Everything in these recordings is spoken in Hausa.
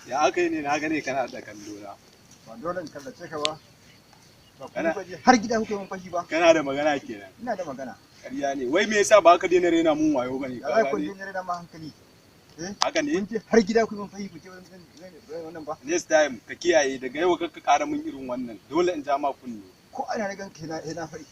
Ya aka yi ne na gane kana da kallo na. Ba dole in kallace ka ba. Ba ku je har gida kuka mun fashi ba. Kana da magana kenan. Ina da magana. Ƙarya ne. Wai me yasa ba ka daina rena mun wayo bane? Ka gane? Kun daina rena ma hankali. Eh? Haka ne? Kun je har gida kuka mun fashi ku ce wannan ba. Next time ka kiyaye daga yau ka ƙara mun irin wannan. Dole in ja ma kunne. Ko ana na ganka na faɗi.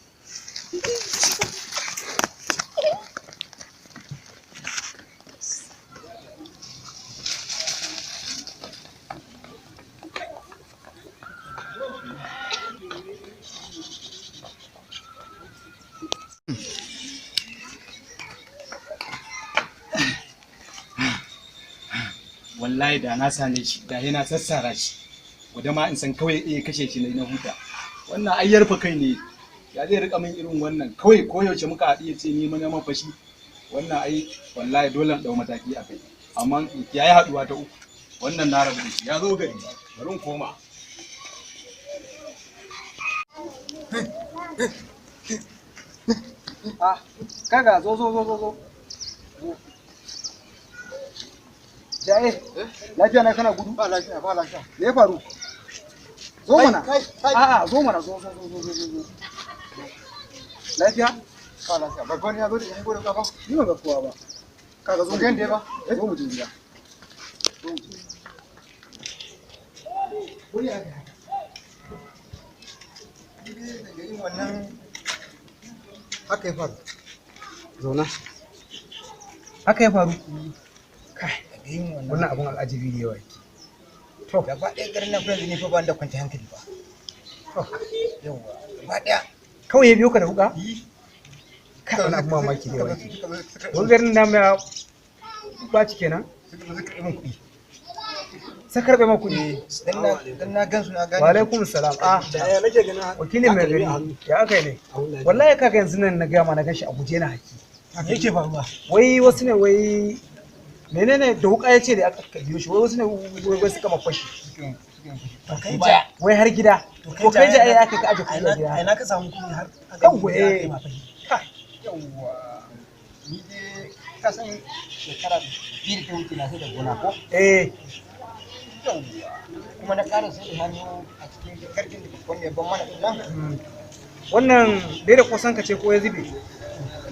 Wallahi da na same shi da yana sassara shi guda ma in san kawai eh kashe shi na huta. Wannan ai yarfa kai ne, ya zai rika min irin wannan kawai koyaushe muka haɗu ya ce ni mana mafashi. Wannan ai wallahi dole in ɗau mataki a kai, amma ya yi haɗuwa ta uku wannan na rabu da shi ya zo gari bari in koma. Ah, kaga zo zo zo zo zo. Jaye, lafiya na kana gudu? Ba lafiya, ba lafiya. Me ya faru? Zo mana. A'a, zo mana, zo zo zo zo zo zo. Lafiya? Ba lafiya. Ba gwani ya zo da yan gudu ka ba. Ni ban ga kowa ba. Kaga zo mu je ba. Zo mu je gida. Zo mu je. Wuri aka haka. Ni daga yin wannan haka ya faru. Zauna. Haka ya faru? Kai. Wannan abun al'ajabi ne yawa yake. To, gaba ɗaya garin nan yanzu ne fa ba da kwanci hankali ba. To, yawwa, gaba ɗaya. Kawai ya biyo ka da wuƙa? Kai, wani abun mamaki ne yawa yake. Wani garin nan ya ɓaci kenan? Suka zo suka karɓi kuɗi. Suka karɓe ma kuɗi? Dan na gansu na gane. Wa alaikum salam. Ah, wakilin mai gari. Ya aka yi ne? Wallahi kaka yanzu nan na gaya ma na ganshi a guje na haki. Me yake faruwa? Wai wasu ne wai menene da wuka ya ce da aka biyo shi wai wasu ne wai suka mafashi wai har gida to kai ja ai aka ka aje kuɗi a gida ai na ka samu kuɗi har aka yawwa eh yawwa ni dai ka san shekara biyu da ta wuce na sai da gona ko eh yawwa kuma na ƙara sai da hannu a cikin karfin da babban mai ban mana ɗin nan wannan dai da kosan ka ce ko ya zube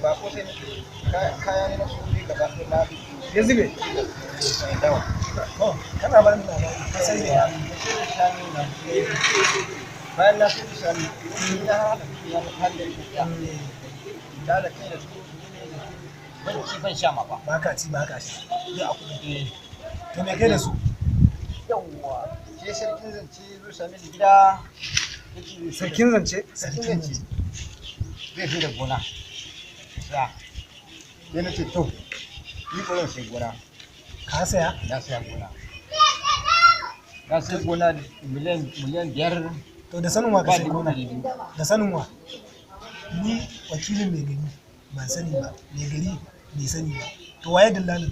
ba ko sai kaya ne na su ne gaba ɗaya na ya zube kana ba ni labari ka sai da bayan na sai da shanu ni na haɗa kuɗi na har da ita ta da kai da su ban ci ban sha ma ba ba ka ci ba ka sha duk a kuɗin to me kai da su yawwa sai sarkin zance zo same ni gida sarkin zance sarkin zance zai fi da gona sa sai na ce to ni ko zan sai gona ka saya na saya gona na sai gona miliyan 5. To da sanin wa ka sai gona? Da sanin wa? Ni wakilin mai gari ban sani ba, mai gari bai sani ba. To waye dillalin?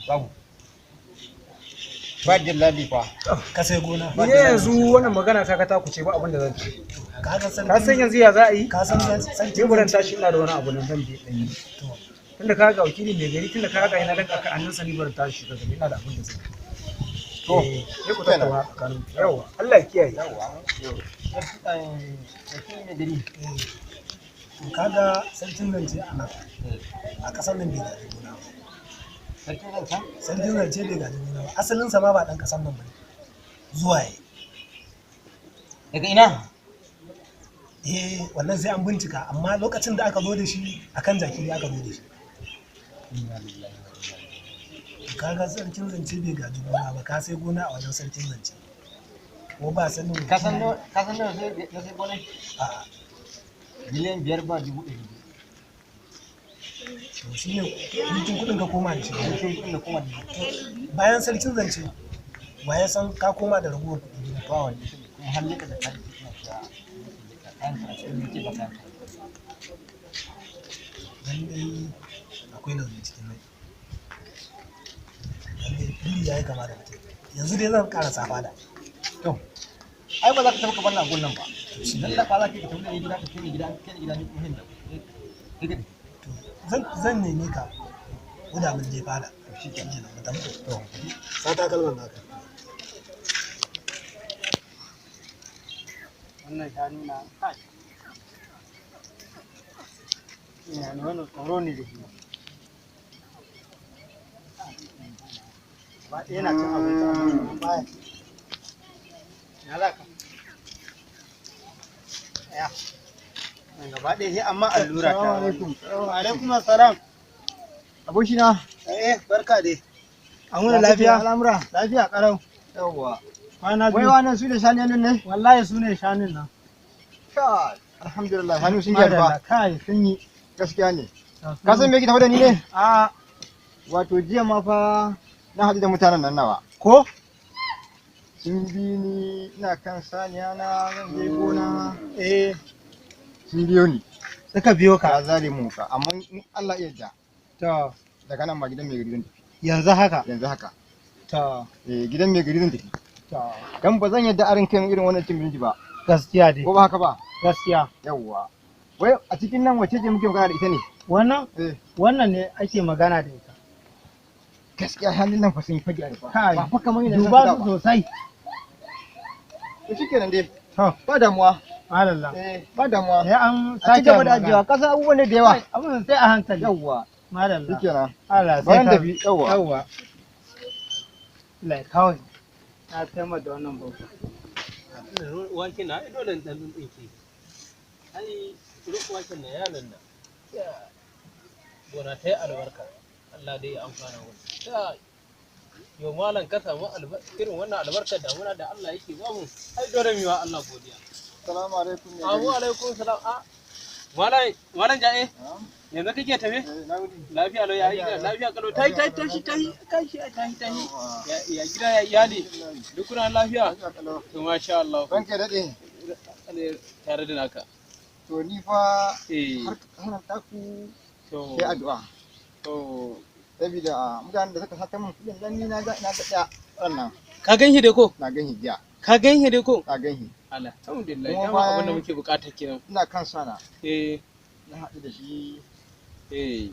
Babu. Ba dillali fa. Ka sai gona. Ni yanzu wannan magana ta ka ta kuce ba abin da zan ce. Ka san Ka san yanzu ya za a yi? Ka san sarkin Ni buran tashi ina da wani abu nan zan je dan yi. Tunda ka ga wakili mai gari tunda ka ga ina dan aka annan sani barin tashi daga ina da abin da zan. To, sai ku tattauna tsakanin ku. Yawwa, Allah ya kiyaye. Yawwa. Sarkin mai gari. To kaga sarkin zance a nan a ƙasar nan bai gaji gona ba. Sarkin zance? Sarkin zance bai gaji gona ba. Asalinsa ma ba ɗan ƙasar nan bane. Zuwa ya. Daga ina? Eh, wannan sai an bincika amma lokacin da aka zo da shi akan jaki aka zo da shi. Kaga sarkin zance bai gaji gona ba, ka sai gona a wajen sarkin zance. Ko ba sanin Ka san nawa na sai gona? A'a. 5,200,000 ba. To shi ne hutun kuɗin ka koma da shi. Hutun kuɗin da koma da shi. Bayan sarkin zance, wa ya san ka koma da ragowar kuɗi gida? Ba wanda ya sani kuma har leka da kayan suna cewa kayan sa a cikin yake ba kayan sa. Dan dai akwai lauje cikin nai. Dan dai biri ya yi kama da mutum. Yanzu dai zan ƙara safa da. To, ai ba za ka tafi ka bar nan gun nan ba. Lallaba za ka yi ka tafi da ni gida, ka kai ni gida, kai ni gida, ni kuma hin da. To zan neme ka ko da mun je fada. Shi kenan mu tafi. To sa takalman naka. Wannan shanu na kai. Ina ne wannan tsoro ne da shi. Ba ɗaya yana cin abinci amma baya ci. Ina za ka? Ya. Nan gaba ɗaya sai amma allura ta. Assalamu alaikum. Wa alaikum assalam. Abokina. Eh, barka dai. An wuni lafiya? Al'amura. Lafiya ƙarau. Yawwa. Kwana Wai biyu. wannan su da shaniyan nan ne? Wallahi su ne shanun nan. Kai, alhamdulillah, hannu sun gyara Madalla, ba. kai sun yi. Gaskiya ne. Ka san me yake tafi da ni ne? A Wato jiya ma fa na haɗu da mutanen nan nawa. ko? Sun bi ni ina kan saniya na zan je gona. Eh, Sun biyo ni. suka biyo ka. Ka zare mu ka amma in Allah ya yarda To, daga nan ma gidan mai gari zan tafi. yanzu haka. Yanzu haka. To, Eh, gidan mai gari zan tafi. to, Dan ba zan yarda arin kan irin wannan cin mutunci ba. gaskiya dai, Ko ba haka ba? gaskiya. Yawwa. Wai a cikin nan wace ce muke magana da ita ne? Wannan, Eh, wannan ne ake magana da ita. gaskiya halin nan fa sun yi fage a rufa. Kai, Ba fa kamar yadda duba na su ba. sosai. To shikenan dai. To, Ba damuwa. madalla. Eh, ba damuwa. Sai an A ci sake gaba da magana. ajiyewa. Ka san abubuwan ne da yawa. Kai, abun sai a hankali. Yawwa. Madalla. Shikenan. Allah sai Bayan ka. tafi. Yawwa. Yawwa. Allah ya kawo ni. Na taimaka da wannan babba. Wake na ai dole in dan tsinke. Ai ruk waken na yaron nan. Gona ta yi albarka. Allah dai ya amfana wani. Kai, yau malam ka samu irin wannan albarkar damuna da Allah yake bamu. Ai dole mu yi wa Allah godiya. Assalamu alaikum. Mai Amu gari. alaikum salam. A malam malam ja'e yanzu kake tafe? Eh, na gode. Lafiya lau ya yi lafiya kalau tahi tahi tashi tahi kashi tahi tahi. Ya gida ya iyali duk kuna lafiya? Lafiya kalau. To masha Allah. Ranka ya daɗe. Tare da naka. To ni fa Eh. har kasanan taku To, sai addu'a. to, Saboda mutanen da suka sata min kuɗin nan ni na ga ɗaya wannan ka gan shi dai ko? na gan shi jiya Ka gan shi dai ko? na gan shi. Alhamdulillah, Kuma dama abin da bayan- muke bukata kenan. Ina kan sana Eh, na haɗu da shi eh,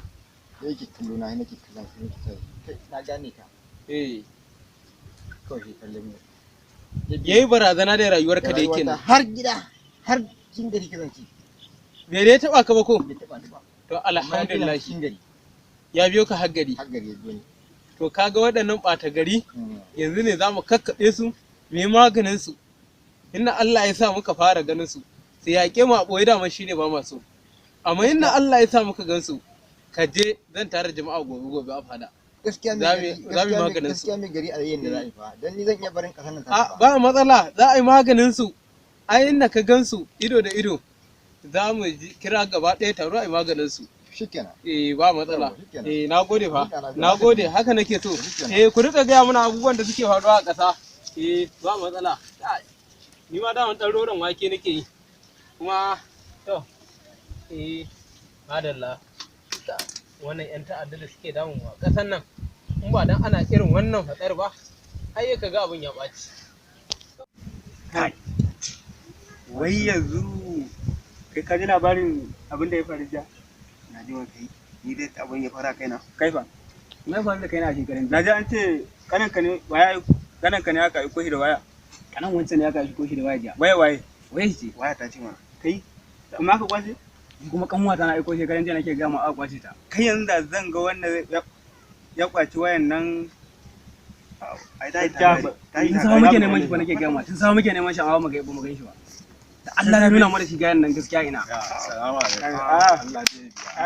da yake kallo na nake kallon shi nake sai kai na gane ka eh. kawai shi kallon mu. Yayi barazana da rayuwarka da yake nan. Har gida har cikin gari ka zance Bai dai taba ka ba ko? bai taɓa ni ba. To Amma ya fi ni alhamdulillah. cikin gari Ya biyo ka har gari. har gari ya biyo ni. To kaga waɗannan ɓata gari Mm. yanzu ne za mu kakkaɓe su, mu yi maganin su. Inna Allah ya sa muka fara ganin su, su yaƙe mu a ɓoye dama shine ba ma so. Amma inna Allah ya sa muka gan su, ka je zan tare jama'a gobe gobe a fada. Gaskiya Za mai mu- gari za mu yi gaskiya mai maganin su. gaskiya mai gari a yayin da za a yi fa dan ni zan iya barin ƙasar nan ta A, ba matsala za a yi maganin su. Ai inda ka gan su ido da ido za mu kira gaba ɗaya taro a yi maganin su. Shikenan. Eh ba matsala. Yawwa, shikenan. Eh na gode fa. Shikenan. Na gode haka nake so. Shikenan. Eh ku rika gaya mana abubuwan da suke faruwa a ƙasa. Eh ba matsala. Kai, ni ma daman ɗan roron wake nake yi. Kuma to eh madalla. Ta, wannan 'yan ta'adda da suke damun mu a ƙasan nan in ba dan ana irin wannan fatsar ba ai ka ga abin ya ɓaci. Wai yanzu kai ka ji labarin abin da ya faru jiya? Na ji wa kai, ni dai abin ya fara kaina. Kai fa. Me ya faru da kai na shekarun? Na ji an ce kananka ne waya kananka ne aka aiko shi da waya. Kanan wancan ne aka aiko shi da waya jiya. Waya waye? Waya shi ce. Waya ta ce mana. Kai kuma aka kwace? Kuma kanwata na aiko shekaran jiya nake gama aka kwace ta. Kai yanzu da zan ga wanda ya kwaci wayan nan. Ai ta yi ta Tun sawa muke neman shi ba nake gama. Tun sawa muke neman shi amma ba mu gan shi ba. Da Allah ya nuna mana shi gayan nan gaskiya ina. Salamu alaikum. Ah. Allah zai biya.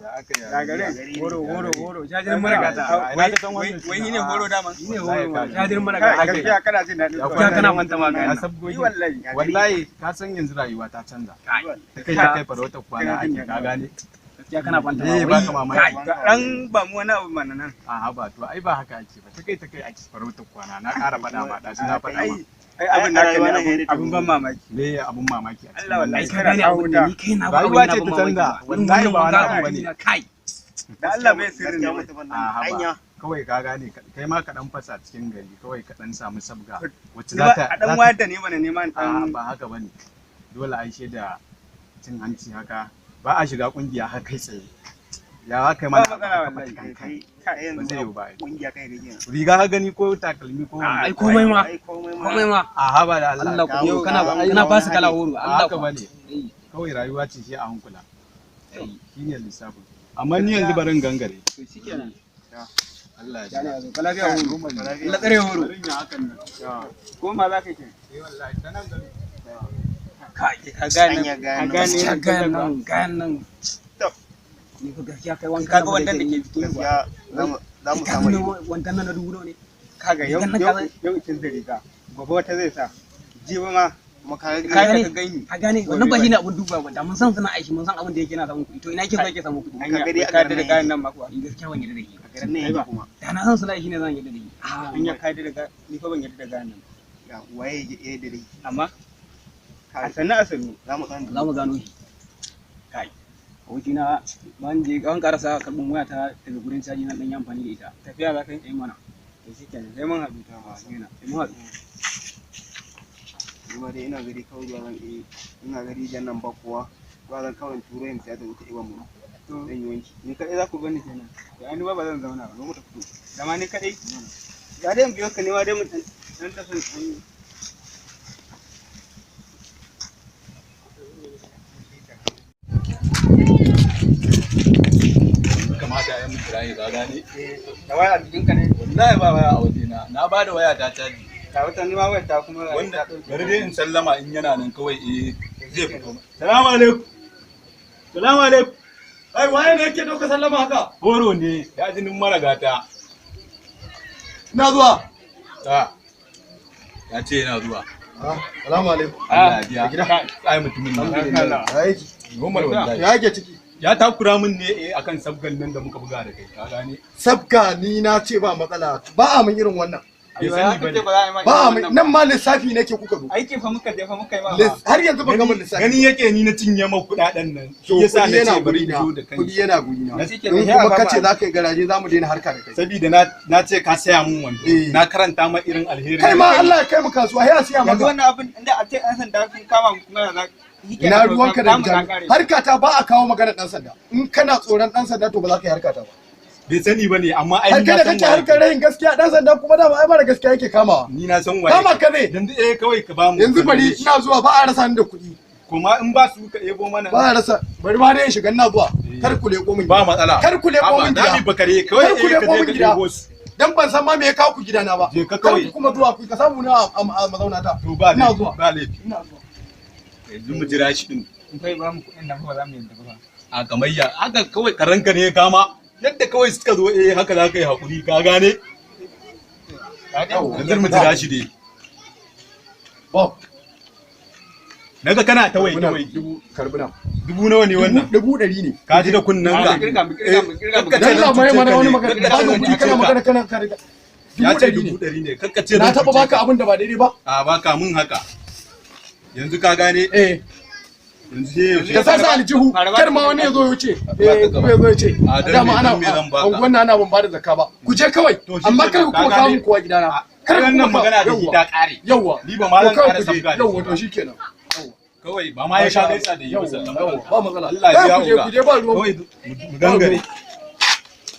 Ya aka yi. Ya garin. Horo horo horo jajirin mara gata. Wai wai ni ne horo dama. Ni ne horo jajirin mara Kai gata. gaskiya kana jin daɗin Ya zuwa. Gaskiya kana manta ma Ya gayan nan. sabgogi. Ni wallahi. Wallahi ka san yanzu rayuwa ta canza. Kai. Ta kai ta kai farautar kwana ake ka gane. Gaskiya kana fanta ma. Eh ba ka mamaki. Dan ba mu wani abu mana nan. A'a ba to ai ba haka ake ba. Ta kai ta kai ake farautar kwana. Na ƙara faɗa ma ɗazu na faɗa ma. Ai ai abin naka ne abin ban mamaki. Me abun mamaki a cikin Allah wallahi. Ai ka gane abin da ni kai na ba Rayuwa abin ce na ta ban canza. mamaki ba. Wallahi ba wani abu bane. Kai. Da Allah bai sirri ne. A'a ba. Kawai ka gane kai ma ka dan fasa cikin gari kawai ka dan samu sabga wacce za ta A dan wayar da ni mana neman A'a dan ba haka bane. Dole ai da cin hanci haka ba a shiga kungiya haka kai tsaye. Ya haka Ba mana matsala wallahi. Kai Ba zai yiwu ba ai. Kungiya kai kake. Riga ka gani ko takalmi ko wando? Ai komai ma. Ai komai ma. Komai ma. A haba da Allah. Allah ku kana kana ba su kala horo. Ba Allah haka ku. bane. Kawai rayuwa ce sai a hankula. Shine lissafin. Amma ni yanzu barin gangare. To shikenan. Allah ya Ya zo ka lafiya horo. Allah tsare horo. Barin ya hakan nan. Ko ma za ka ke? Eh wallahi ta nan gari. Ka gane. Anya Ka gane. gane. Gaskiya gayan nan gayan nan. To. Ni fa gaskiya kai wankan Kaga wannan da ke jikin ruwa. Gaskiya za mu samu ido. Wandan nan na dubu nawa ne? Kaga yau Rigan nan yau kaza- yau kin da riga. Gobe wata zai sa. Jibi ma Kuma ka ga ka ga ka gani. Ka gane wannan ba shine abun duba ba. Da mun san suna aiki mun san abin da yake yana samun kuɗi. To ina yake so yake samun kuɗi? Anya Ka ga dai a ka garin da nan gayan nan ma kuwa. Ni gaskiya ban yarda da shi. a garin nan yake kuma. Da na san suna aiki ne zan yarda da shi. Anya ka da ga ni fa ban yarda da gayan nan. Ya waye ya yadda dai. Amma a sannu a sannu. Za mu san. Za mu gano shi. Kai. Abokina ban je an karasa karɓin waya ta daga gurin caji na ɗan yi amfani da ita. Tafiya za ka yi? Eh mana. To shikenan sai mun haɗu ta ma. Sai mun haɗu. Ni ma dai ina gari kawai zuwa zan eh ina gari jan nan ba kowa. Zuwa zan kawai turo yin sai ta wuce iban mu. To Zan yi wanki. ni kaɗai za ku bani kenan. To ai ni ba zan zauna ba. Zo mu tafi. Zama ni kaɗai. Ya dai in biyo ka ne ma dai mu ɗan ɗan tafi ɗan Kamata ya mun kira ka gane. Da waya a jikinka ne. Wallahi ba waya a wajena. Na ba da waya ta caji. Ga wata ni ma wayar ta kuma Wanda ta ɗauke. bari dai in sallama in yana nan kawai eh zai fito. Salamu alaikum. Salamu alaikum. Ai waye ne yake dauka sallama haka? Horo ne ya jinin maragata. Ina zuwa. Ta. Ya ce yana zuwa. Salamu alaikum. Allah ya biya. Ai mutumin nan. Ya aiki. Umar wallahi. Ya yake ciki. Ya takura min ne eh akan sabgan nan da muka buga da kai ka gane. Sabga ni na ce ba matsala. Ba a min irin wannan. Bai sani bane. Ba a min nan ma lissafi nake kuka zo. Aiki fa muka je fa muka yi ma. Har yanzu ban gama lissafi. Gani yake ni na cinye ma kudaden nan. To Shi yasa kuɗi na yana ce bari guri in na. zo da kai. Kuɗi yana guri na. Na ce In kenan, sai a kuma ba kace mu. za ka yi garaje za mu daina harka da kai. Sabida na ce ka saya mun wando. Eh. Na karanta ma irin alherin. Kai ma Allah ya kai mu kasuwa sai a siya Yanzu maka. wannan abin inda a ce ɗan sanda sun kama mu kuma za Ina ruwanka da jami'a. Harka ta ba a kawo magana ɗan sanda. In kana tsoron ɗan sanda to ba za ka yi harka ta ba. Bai sani bane amma ai Har ni kai na da san kake waye. harkar rayin gaskiya ɗan sanda kuma dama ai mara gaskiya yake kamawa. Ni na san waye. Kama ka ne. Yanzu eh kawai ka ba mu. Yanzu bari ina zuwa ba a rasa ni da kuɗi. Kuma in ba su ka ebo mana. Ba a rasa bari ma dai in shiga ina zuwa. Kar ku leƙo min Ba gida. matsala. Kar ku leƙo min Haba, gida. Dami bakare kawai Kar ku eh ka leƙo je min ka gida. ɗebo su. Dan ban san ma me ya kawo ku gidana ba. Je ka Kar kawai. ku kuma zuwa ku ka samu na a mazauna ta. To ba Ina laifi. zuwa. Ba laifi. Ina zuwa. Yanzu mu jira shi din. In kai ba mu kuɗin nan fa ba za mu yadda ba. A kamayya haka kawai karanka ne ya kama. Yadda kawai suka zo eh haka za ka yi hakuri ka gane. Yanzu mu jira shi dai. Bob. Naga kana ta waige Muna waige. dubu karbi nan. Dubu nawa ne wannan? Dubu ɗari ne. Ka ji da kunnen ka. Mu kirga mu kirga mu kirga mu Kakka ce Dan zan Allah mai cuce mana ka wani ne. magana. Kakka Ba ce ka zan kuɗi cuce kana ka. magana kana kana. Ya Dubu ce ɗari dubu ne. ɗari ne. Kakka ce Na zan taɓa cuce baka ka. abin da ba daidai ba. A baka mun haka. Yanzu ka gane Eh. yanzu sai yaushe. Ka sa sa aljihu kar ma wani ya zo ya wuce. Eh kuma ya zo ya ce. A, dan Dama me- ana dan me zan baka? unguwan nan ana ban bada zakka ba. Ku je kawai. To shi Amma kar kenan, ku ka kuma kawo gane? min kowa gidana. Kar ku Wannan kuma kawo- magana da shi Yawwa. ta ƙare. Yawwa. Ni ba ma zan To kawai ƙara ku je. sabga da shi Yawwa ba. to shikenan. Kawai ba ma ya sha gaisa da yi ba Yawwa, sallama. yawwa, ba matsala. Allah ya Kar ku je uga. ku je ba ruwan Kawai mu gangare.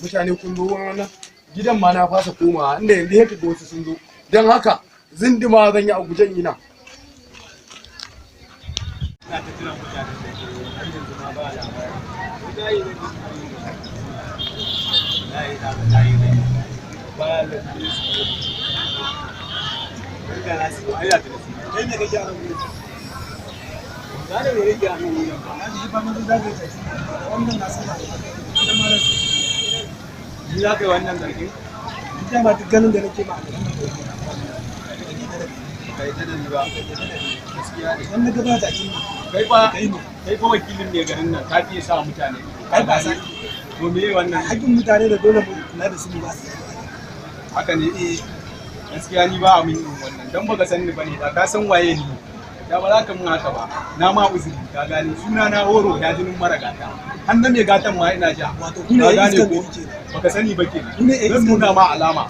Mutane kun zo wannan gidan ma na fasa komawa inda yanzu ya kaga wasu sun zo. Don haka zindima zan yi a gujen ina. Ina ta jiran mutanen da ke har yanzu ma ba labari. Wallahi zan yi wallahi na ga tayi zan yi. Ba lalle su zo. Inda na su ai da ta su. Kai me kake a nan gurin? Gane me yake a nan wurin ba. Na ji ba mun zagaye jaki. Wannan na san ba. Da malam Ni za ka yi wannan zargin? dama duk ganin da nake ma a garin nan Ba ka yi ta da ni ba. Gaskiya ne. idan na gaba jakin nan Kai fa kai ne kai fa wakilin ne garin nan ka fiye sa mutane. Ai, ba sa. To me wannan? hakkin mutane da dole mu kula da su mu ba su Haka ne eh gaskiya ni ba a min irin wannan dan baka san ni bane da ka san waye ni da ba za ka mun haka ba na ma uzuri ka gane suna na horo ya jinin mara gata har na mai gatan ma ina ja Wato ku ne Ka yan gane iskan ko gari kenan. baka sani ba kenan Ku ne yan zan iskan nuna gari. ma alama